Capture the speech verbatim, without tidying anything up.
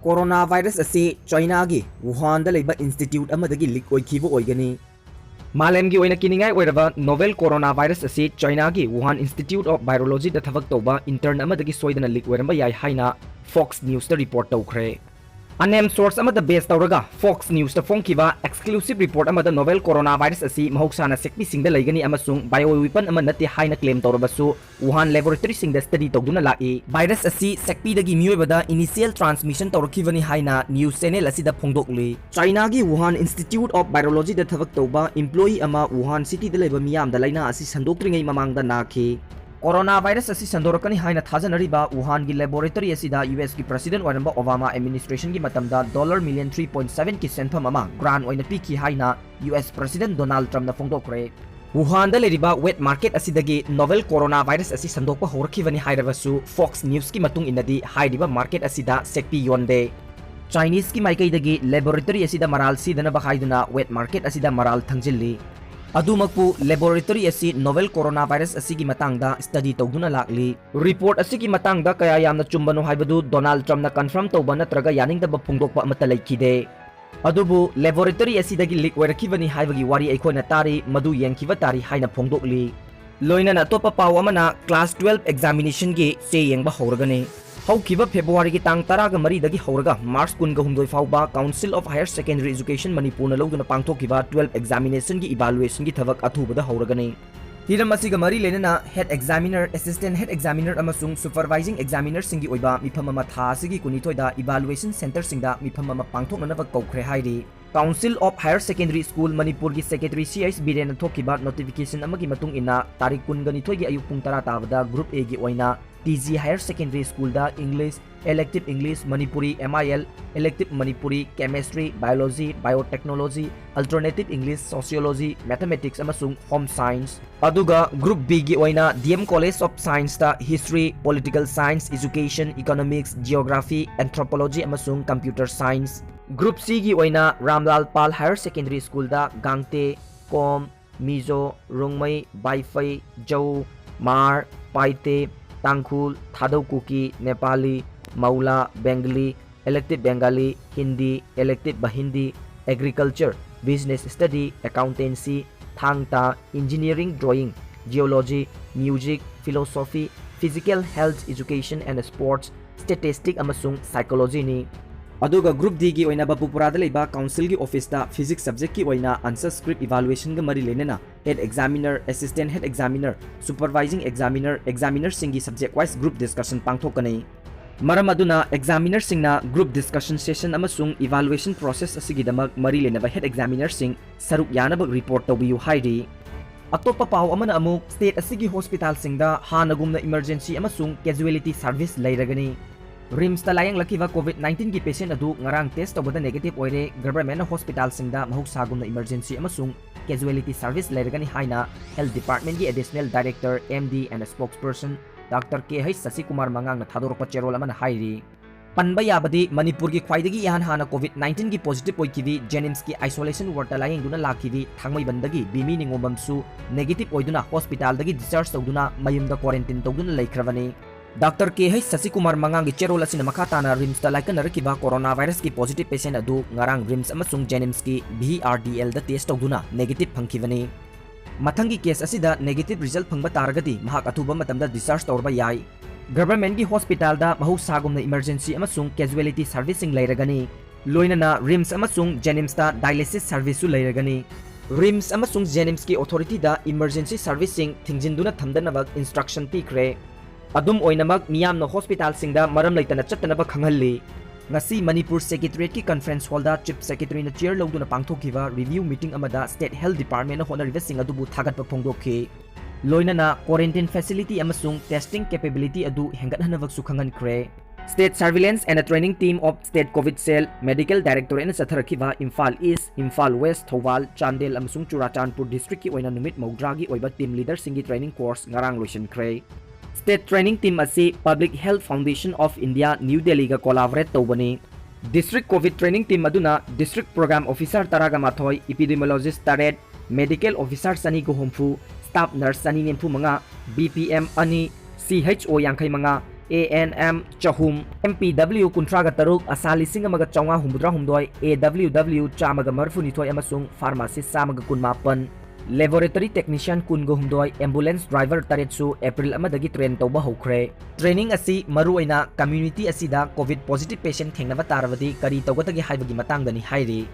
Corona virus ꯑꯁꯤ ꯆꯥꯏꯅꯥꯒꯤ ꯋꯨꯍꯥꯟꯗ ꯂꯩꯕ ꯏꯟꯁꯇꯤꯇ꯭ꯌꯨꯠ ꯑꯃꯗꯒꯤ ꯂꯤꯛ ꯑꯣꯏꯈꯤꯕ ꯑꯣꯏꯒꯅꯤ꯫ ꯃꯥꯂꯦꯝꯒꯤ ꯑꯣꯏꯅ ꯀꯤꯅꯤꯡꯉꯥꯏ ꯑꯣꯏꯔꯕ ꯅꯣꯚꯦꯜ ꯀꯣꯔꯣꯅꯥ ꯚꯥꯏꯔꯁ ꯑꯁꯤ ꯆꯥꯏꯅꯥꯒꯤ ꯋꯨꯍꯥꯟ ꯏꯟꯁꯇꯤꯇ꯭ꯌꯨꯠ ꯑꯣꯐ ꯚꯥꯏꯔꯣꯂꯣꯖꯤꯗ ꯊꯕꯛ ꯇꯧꯕ ꯏꯟꯇꯔꯟ ꯑꯃꯗꯒꯤ ꯁꯣꯏꯗꯅ ꯂꯤꯛ ꯑꯣꯏꯔꯝꯕ ꯌꯥꯏ ꯍꯥꯏꯅ ꯐꯣꯛꯁ ꯅ꯭ꯌꯨꯁꯇ ꯔꯤꯄꯣꯔꯠ ꯇꯧꯈ꯭ꯔꯦ꯫ ꯑꯅꯦꯝ ꯁꯣꯔꯁ ꯑꯃꯗ ꯕꯦꯁ ꯇꯧꯔꯒ ꯐꯣꯛꯁ ꯅ꯭ꯌꯨꯁꯇ ꯐꯣꯡꯈꯤꯕ ꯑꯦꯛꯁꯀ꯭ꯂꯨꯁꯤꯚ ꯔꯤꯄꯣꯔꯠ ꯑꯃꯗ ꯅꯣꯚꯦꯜ ꯀꯣꯔꯣꯅꯥ ꯚꯥꯏꯔꯁ ꯑꯁꯤ ꯃꯍꯧꯁꯥꯅ ꯁꯦꯛꯄꯤꯁꯤꯡꯗ ꯂꯩꯒꯅꯤ ꯑꯃꯁꯨꯡ ꯕꯥꯏꯑꯣ ꯋꯤꯄꯟ ꯑꯃ ꯅꯠꯇꯦ ꯍꯥꯏꯅ ꯀ꯭ꯂꯦꯝ ꯇꯧꯔꯕꯁꯨ, ꯋꯨꯍꯥꯟ ꯂꯦꯕꯣꯔꯦꯇꯔꯤꯁꯤꯡꯗ ꯁ꯭ꯇꯗꯤ ꯇꯧꯗꯨꯅ ꯂꯥꯛꯏ꯫ ꯚꯥꯏꯔꯁ ꯑꯁꯤ ꯁꯦꯛꯄꯤꯗꯒꯤ ꯃꯤꯑꯣꯏꯕꯗ ꯏꯅꯤꯁꯤꯌꯦꯜ ꯇ꯭ꯔꯥꯟꯁꯃꯤꯁꯟ ꯇꯧꯔꯛꯈꯤꯕꯅꯤ ꯍꯥꯏꯅ ꯅ꯭ꯌꯨꯁ ꯆꯦꯅꯦꯜ ꯑꯁꯤꯗ ꯐꯣꯡꯗꯣꯛꯂꯤ꯫ ꯆꯥꯏꯅꯥꯒꯤ ꯋꯨꯍꯥꯟ ꯏꯟꯁꯇꯤꯇ꯭ꯌꯨꯠ ꯑꯣꯐ ꯚꯥꯏꯔꯣꯂꯣꯖꯤꯗ ꯊꯕꯛ ꯇꯧꯕ ꯏꯝꯄ꯭ꯂꯣꯌꯤ ꯑꯃ ꯋꯨꯍꯥꯟ ꯁꯤꯇꯤꯗ ꯂꯩꯕ ꯃꯤꯌꯥꯝꯗ ꯂꯥꯏꯅꯥ ꯑꯁꯤ ꯁꯟꯗꯣꯛꯇ꯭ꯔꯤꯉꯩ ꯃꯃꯥꯡꯗ ꯅꯥꯈꯤ꯫ ꯀꯣꯔꯣꯅꯥ ꯚꯥꯏꯔꯁ ꯑꯁꯤ ꯁꯟꯗꯣꯔꯛꯀꯅꯤ ꯍꯥꯏꯅ ꯊꯥꯖꯅꯔꯤꯕ ꯋꯨꯍꯥꯟꯒꯤ ꯂꯦꯕꯣꯔꯦꯇꯔꯤ ꯑꯁꯤꯗ ꯌꯨ ꯑꯦꯁꯀꯤ ꯄ꯭ꯔꯁꯤꯗꯦꯟꯠ ꯑꯣꯏꯔꯝꯕ ꯑꯣꯕꯥꯃꯥ ꯑꯦꯗꯃꯤꯅꯤꯁꯇ꯭ꯔꯦꯁꯟꯒꯤ ꯃꯇꯝꯗ dollar million three point seven ꯀꯤ ꯁꯦꯟꯐꯝ ꯑꯃ ꯒ꯭ꯔꯥꯟ ꯑꯣꯏꯅ ꯄꯤꯈꯤ ꯍꯥꯏꯅ ꯌꯨ ꯑꯦꯁ ꯄ꯭ꯔꯁꯤꯗꯦꯟꯠ ꯗꯣꯅꯥꯜꯗ ꯇ꯭ꯔꯝꯞꯅ ꯐꯣꯡꯗꯣꯛꯈ꯭ꯔꯦ꯫ ꯋꯨꯍꯥꯟꯗ ꯂꯩꯔꯤꯕ ꯋꯦꯠ ꯃꯥꯔꯀꯦꯠ ꯑꯁꯤꯗꯒꯤ ꯅꯣꯚꯦꯜ ꯀꯣꯔꯣꯅꯥ ꯚꯥꯏꯔꯁ ꯑꯁꯤ ꯁꯟꯗꯣꯛꯄ ꯍꯧꯔꯛꯈꯤꯕꯅꯤ ꯍꯥꯏꯔꯕꯁꯨ, ꯐꯣꯛꯁ ꯅ꯭ꯌꯨꯁꯀꯤ ꯃꯇꯨꯡ ꯏꯟꯅꯗꯤ ꯍꯥꯏꯔꯤꯕ ꯃꯥꯔꯀꯦꯠ ꯑꯁꯤꯗ ꯁꯦꯛꯄꯤ ꯌꯣꯟꯗꯦ꯫ ꯆꯥꯏꯅꯤꯁꯀꯤ ꯃꯥꯏꯀꯩꯗꯒꯤ ꯂꯦꯕꯣꯔꯦꯇꯔꯤ ꯑꯁꯤꯗ ꯃꯔꯥꯜ ꯁꯤꯗꯅꯕ ꯍꯥꯏꯗꯨꯅ ꯋꯦꯠ ꯃꯥꯔꯀꯦꯠ ꯑꯁꯤꯗ ꯃꯔꯥꯜ ꯊꯪꯖꯤꯜꯂꯤ꯫ ꯑꯗꯨꯃꯛꯄꯨ, ꯂꯦꯕꯣꯔꯦꯇꯔꯤ ꯑꯁꯤ ꯅꯣꯚꯦꯜ ꯀꯣꯔꯣꯅꯥ ꯚꯥꯏꯔꯁ ꯑꯁꯤꯒꯤ ꯃꯇꯥꯡꯗ ꯁ꯭ꯇꯗꯤ ꯇꯧꯗꯨꯅ ꯂꯥꯛꯂꯤ꯫ ꯔꯤꯄꯣꯔꯠ ꯑꯁꯤꯒꯤ ꯃꯇꯥꯡꯗ ꯀꯌꯥ ꯌꯥꯝꯅ ꯆꯨꯝꯕꯅꯣ ꯍꯥꯏꯕꯗꯨ ꯗꯣꯅꯥꯜꯗ ꯇ꯭ꯔꯝꯞꯅ ꯀꯟꯐꯥꯔꯝ ꯇꯧꯕ ꯅꯠꯇ꯭ꯔꯒ ꯌꯥꯅꯤꯡꯗꯕ ꯐꯣꯡꯗꯣꯛꯄ ꯑꯃꯠꯇ ꯂꯩꯈꯤꯗꯦ꯫ ꯑꯗꯨꯕꯨ ꯂꯦꯕꯣꯔꯦꯇꯔꯤ ꯑꯁꯤꯗꯒꯤ ꯂꯤꯛ ꯑꯣꯏꯔꯛꯈꯤꯕꯅꯤ ꯍꯥꯏꯕꯒꯤ ꯋꯥꯔꯤ ꯑꯩꯈꯣꯏꯅ ꯇꯥꯔꯤ, ꯃꯗꯨ ꯌꯦꯡꯈꯤꯕ ꯇꯥꯔꯤ ꯍꯥꯏꯅ ꯐꯣꯡꯗꯣꯛꯂꯤ꯫ ꯂꯣꯏꯅꯅ ꯑꯇꯣꯞꯄ ꯄꯥꯎ ꯑꯃꯅ, ꯀ꯭ꯂꯥꯁ ꯇꯨꯋꯦꯜꯐ ꯑꯦꯛꯖꯥꯃꯤꯅꯦꯁꯟꯒꯤ ꯆꯦ ꯌꯦꯡꯕ ꯍꯧꯔꯒꯅꯤ꯫ ꯍꯧꯈꯤꯕ ꯐꯦꯕ꯭ꯔꯨꯋꯥꯔꯤꯒꯤ ꯇꯥꯡ ꯇꯔꯥꯒ ꯃꯔꯤꯗꯒꯤ ꯍꯧꯔꯒ ꯃꯥꯔꯆ ꯀꯨꯟꯒ ꯍꯨꯝꯗꯣꯏ ꯐꯥꯎꯕ Council of Higher Secondary Education ꯃꯅꯤꯄꯨꯔꯅ ꯂꯧꯗꯨꯅ ꯄꯥꯡꯊꯣꯛꯈꯤꯕ ꯇꯨꯋꯦꯜꯐ ꯑꯦꯛꯖꯥꯃꯤꯅꯦꯁꯟꯒꯤ ꯏꯚꯥꯂꯨꯑꯦꯁꯟꯒꯤ ꯊꯕꯛ ꯑꯊꯨꯕꯗ ꯍꯧꯔꯒꯅꯤ꯫ ꯍꯤꯔꯝ ꯑꯁꯤꯒ ꯃꯔꯤ ꯂꯩꯅꯅ head examiner, assistant head examiner ꯑꯃꯁꯨꯡ ꯁꯨꯄꯔꯚꯥꯏꯖꯤꯡ ꯑꯦꯛꯖꯥꯃꯤꯅꯔꯁꯤꯡꯒꯤ ꯑꯣꯏꯕ ꯃꯤꯐꯝ ꯑꯃ ꯊꯥ ꯑꯁꯤꯒꯤ ꯀꯨꯟꯅꯤꯊꯣꯏꯗ ꯏꯚꯥꯂꯨꯑꯦꯁꯟ ꯁꯦꯟꯇꯔꯁꯤꯡꯗ ꯃꯤꯐꯝ ꯑꯃ ꯄꯥꯡꯊꯣꯛꯅꯅꯕ ꯀꯧꯈ꯭ꯔꯦ ꯍꯥꯏꯔꯤ꯫ Council of Higher Secondary School ꯃꯅꯤꯄꯨꯔꯒꯤ ꯁꯦꯀ꯭ꯔꯦꯇꯔꯤ ꯁꯤ ꯑꯩꯆ ꯕꯤꯔꯦꯟꯅ ꯊꯣꯛꯈꯤꯕ ꯅꯣꯇꯤꯐꯤꯀꯦꯁꯟ ꯑꯃꯒꯤ ꯃꯇꯨꯡ ꯏꯟꯅ, ꯇꯥꯔꯤꯛ ꯀꯨꯟꯒ ꯅꯤꯊꯣꯏꯒꯤ ꯑꯌꯨꯛ ꯄꯨꯡ ꯇꯔꯥ ꯇꯥꯕꯗ ꯒ꯭ꯔꯨꯞ ꯑꯦꯒꯤ ꯑꯣꯏꯅ ꯇꯤ ꯖꯤ ꯍꯥꯌꯔ ꯁꯦꯀꯦꯟꯗꯔꯤ ꯁ꯭ꯀꯨꯜꯗ English, elective English, Manipuri, M I L, elective Manipuri, Chemistry, Biology, Biotechnology, Alternative English, Sociology, Mathematics ꯑꯃꯁꯨꯡ Home Science, ꯑꯗꯨꯒ ꯒ꯭ꯔꯨꯞ ꯕꯤꯒꯤ ꯑꯣꯏꯅ D M College of Scienceꯇ History, Political Science, Education, Economics, Geography, Anthropology ꯑꯃꯁꯨꯡ Computer Science, group ꯁꯤꯒꯤ ꯑꯣꯏꯅ ꯔꯥꯝꯂꯥꯜ ꯄꯥꯜ higher secondary ꯁ꯭ꯀꯨꯜꯗ ꯒꯥꯡꯇꯦ, ꯀꯣꯝ, ꯃꯤꯖꯣ, ꯔꯣꯡꯃꯩ, ꯕꯥꯏꯐꯩ, ꯖꯧ, ꯃꯥꯔ, ꯄꯥꯏꯇꯦ, ꯇꯥꯡꯈꯨꯜ, ꯊꯥꯗꯧ ꯀꯨꯀꯤ, Nepali, ꯃꯧꯂꯥ, Bengali, elective Bengali, Hindi, elective Bahindi, agriculture, business study, accountancy, ꯊꯥꯡ ꯇꯥ, engineering drawing, geology, music, philosophy, physical health education and sports, statistic ꯑꯃꯁꯨꯡ psychology ꯅꯤ꯫ ꯑꯗꯨꯒ group D ꯒꯤ ꯑꯣꯏꯅ ꯕꯄꯨꯄꯨꯔꯥꯗ ꯂꯩꯕ council ꯒꯤ office ꯇ physics subject ꯀꯤ ꯑꯣꯏꯅ answer script evaluation ꯒ ꯃꯔꯤ ꯂꯩꯅꯅ head examiner, assistant head examiner, supervising examiner, examiner ꯁꯤꯡꯒꯤ subject wise group discussion ꯄꯥꯡꯊꯣꯛꯀꯅꯤ꯫ ꯃꯔꯝ ꯑꯗꯨꯅ examiner ꯁꯤꯡꯅ group discussion session ꯑꯃꯁꯨꯡ evaluation process ꯑꯁꯤꯒꯤꯗꯃꯛ ꯃꯔꯤ ꯂꯩꯅꯕ head examiner ꯁꯤꯡ ꯁꯔꯨꯛ ꯌꯥꯅꯕ report ꯇꯧꯕꯤꯌꯨ ꯍꯥꯏꯔꯤ꯫ ꯑꯇꯣꯞꯄ ꯄꯥꯎ ꯑꯃꯅ ꯑꯃꯨꯛ state ꯑꯁꯤꯒꯤ hospital ꯁꯤꯡꯗ ꯍꯥꯟꯅꯒꯨꯝꯅ emergency ꯑꯃꯁꯨꯡ casualty service ꯂꯩꯔꯒꯅꯤ꯫ RIMS ꯇ ꯂꯥꯌꯦꯡꯂꯛꯈꯤꯕ COVID nineteen ꯒꯤ patient ꯑꯗꯨ ꯉꯔꯥꯡ test ꯇꯧꯕꯗ negative ꯑꯣꯏꯔꯦ꯫ Government ꯅ hospital ꯁꯤꯡꯗ ꯃꯍꯧꯁꯥꯒꯨꯝꯅ emergency ꯑꯃꯁꯨꯡ casualty service ꯂꯩꯔꯒꯅꯤ ꯍꯥꯏꯅ health department ꯀꯤ additional director, M D and spokesperson Doctor K H Sasikumar ꯃꯉꯥꯡꯅ ꯊꯥꯗꯣꯔꯛꯄ ꯆꯦꯔꯣꯜ ꯑꯃꯅ ꯍꯥꯏꯔꯤ꯫ ꯄꯟꯕ ꯌꯥꯕꯗꯤ ꯃꯅꯤꯄꯨꯔꯒꯤ ꯈ꯭ꯋꯥꯏꯗꯒꯤ ꯏꯍꯥꯟ ꯍꯥꯟꯅ COVID nineteen ꯒꯤ positive ꯑꯣꯏꯈꯤꯕꯤ JNIMS ꯀꯤ isolation ward ꯇ ꯂꯥꯌꯦꯡꯗꯨꯅ ꯂꯥꯛꯈꯤꯕꯤ ꯊꯥꯡꯃꯩꯕꯟꯗꯒꯤ ꯕꯤꯃꯤ ꯅꯤꯉꯣꯝꯕꯝꯁꯨ negative ꯑꯣꯏꯗꯨꯅ hospital ꯗꯒꯤ discharge ꯇꯧꯗꯨꯅ ꯃꯌꯨꯝꯗ quarantine ꯇꯧꯗꯨꯅ ꯂꯩꯈ꯭ꯔꯕꯅꯤ꯫ Doctor K H Sasikumar ꯃꯉꯥꯡꯒꯤ ꯆꯦꯔꯣꯜ ꯑꯁꯤꯅ ꯃꯈꯥ ꯇꯥꯅ RIMS ꯇ ꯂꯥꯏꯀꯠꯅꯔꯛꯈꯤꯕ corona virus ꯀꯤ positive patient ꯑꯗꯨ ꯉꯔꯥꯡ RIMS ꯑꯃꯁꯨꯡ JNIMS ꯀꯤ V R D L ꯗ test ꯇꯧꯗꯨꯅ negative ꯐꯪꯈꯤꯕꯅꯤ꯫ ꯃꯊꯪꯒꯤ case ꯑꯁꯤꯗ negative result ꯐꯪꯕ ꯇꯥꯔꯒꯗꯤ ꯃꯍꯥꯛ ꯑꯊꯨꯕ ꯃꯇꯝꯗ discharge ꯇꯧꯔꯕ ꯌꯥꯏ꯫ Government ꯀꯤ hospital ꯗ ꯃꯍꯧꯁꯥꯒꯨꯝꯅ emergency ꯑꯃꯁꯨꯡ casualty service ꯁꯤꯡ ꯂꯩꯔꯒꯅꯤ꯫ ꯂꯣꯏꯅꯅ RIMS ꯑꯃꯁꯨꯡ JNIMS ꯇ dialysis service ꯁꯨ ꯂꯩꯔꯒꯅꯤ꯫ RIMS ꯑꯃꯁꯨꯡ JNIMS ꯀꯤ authority ꯗ emergency service ꯁꯤꯡ ꯊꯤꯡꯖꯤꯟꯗꯨꯅ ꯊꯝꯗꯅꯕ instruction ꯄꯤꯈ꯭ꯔꯦ꯫ ꯑꯗꯨꯝ ꯑꯣꯏꯅꯃꯛ, ꯃꯤꯌꯥꯝꯅ hospital ꯁꯤꯡꯗ ꯃꯔꯝ ꯂꯩꯇꯅ ꯆꯠꯇꯅꯕ ꯈꯪꯍꯜꯂꯤ꯫ ꯉꯁꯤ ꯃꯅꯤꯄꯨꯔ Secretariat ꯀꯤ conference hall ꯗ Chief Secretary ꯅ chair ꯂꯧꯗꯨꯅ ꯄꯥꯡꯊꯣꯛꯈꯤꯕ review meeting ꯑꯃꯗ state health department ꯅ ꯍꯣꯠꯅꯔꯤꯕꯁꯤꯡ ꯑꯗꯨꯕꯨ ꯊꯥꯒꯠꯄ ꯐꯣꯡꯗꯣꯛꯈꯤ꯫ ꯂꯣꯏꯅꯅ quarantine facility ꯑꯃꯁꯨꯡ testing capability ꯑꯗꯨ ꯍꯦꯟꯒꯠꯍꯟꯅꯕꯁꯨ ꯈꯪꯍꯟꯈ꯭ꯔꯦ꯫ State Surveillance and Training Team of State COVID Cell, Medical Directorate ꯅ ꯆꯠꯊꯔꯛꯈꯤꯕ ꯏꯝꯐꯥꯜ East, ꯏꯝꯐꯥꯜ West, ꯊꯧꯕꯥꯜ, ꯆꯥꯟꯗꯦꯜ ꯑꯃꯁꯨꯡ ꯆꯨꯔꯥꯆꯥꯟꯄꯨꯔ district ꯀꯤ ꯑꯣꯏꯅ ꯅꯨꯃꯤꯠ ꯃꯧꯗ꯭ꯔꯥꯒꯤ ꯑꯣꯏꯕ team leader ꯁꯤꯡꯒꯤ training course ꯉꯔꯥꯡ ꯂꯣꯏꯁꯤꯟꯈ꯭ꯔꯦ꯫ State training team ꯑꯁꯤ Public Health Foundation of India, New Delhi ꯒ collaborate ꯇꯧꯕꯅꯤ꯫ District COVID training team ꯑꯗꯨꯅ district program officer ꯇꯔꯥꯒ ꯃꯥꯊꯣꯏ, epidemiologist ꯇꯔꯦꯠ, medical officer ꯆꯅꯤꯒ ꯍꯨꯝꯐꯨ, staff nurse ꯆꯅꯤ ꯅꯤꯐꯨ ꯃꯉꯥ, B P M ꯑꯅꯤ, C H O ꯌꯥꯡꯈꯩ ꯃꯉꯥ, ANM ꯆꯍꯨꯝ, MPW ꯀꯨꯟꯊ꯭ꯔꯥꯒ ꯇꯔꯨꯛ, ASHA ꯂꯤꯁꯤꯡ ꯑꯃꯒ ꯆꯥꯝꯃꯉꯥ ꯍꯨꯝꯐꯨꯇꯔꯥ ꯍꯨꯝꯗꯣꯏ, AWW ꯆꯥꯝꯃꯒ ꯃꯔꯤꯐꯨꯅꯤꯊꯣꯏ ꯑꯃꯁꯨꯡ pharmacist ꯆꯥꯝꯃꯒ ꯀꯨꯟꯃꯥꯄꯟ, laboratory technician ꯀꯨꯟꯒ ꯍꯨꯝꯗꯣꯏ, ambulance driver ꯇꯔꯦꯠꯁꯨ April ꯑꯃꯗꯒꯤ train ꯇꯧꯕ ꯍꯧꯈ꯭ꯔꯦ꯫ Training ꯑꯁꯤ ꯃꯔꯨꯑꯣꯏꯅ community ꯑꯁꯤꯗ COVID positive patient ꯊꯦꯡꯅꯕ ꯇꯥꯔꯕꯗꯤ ꯀꯔꯤ ꯇꯧꯒꯗꯒꯦ ꯍꯥꯏꯕꯒꯤ ꯃꯇꯥꯡꯗꯅꯤ ꯍꯥꯏꯔꯤ꯫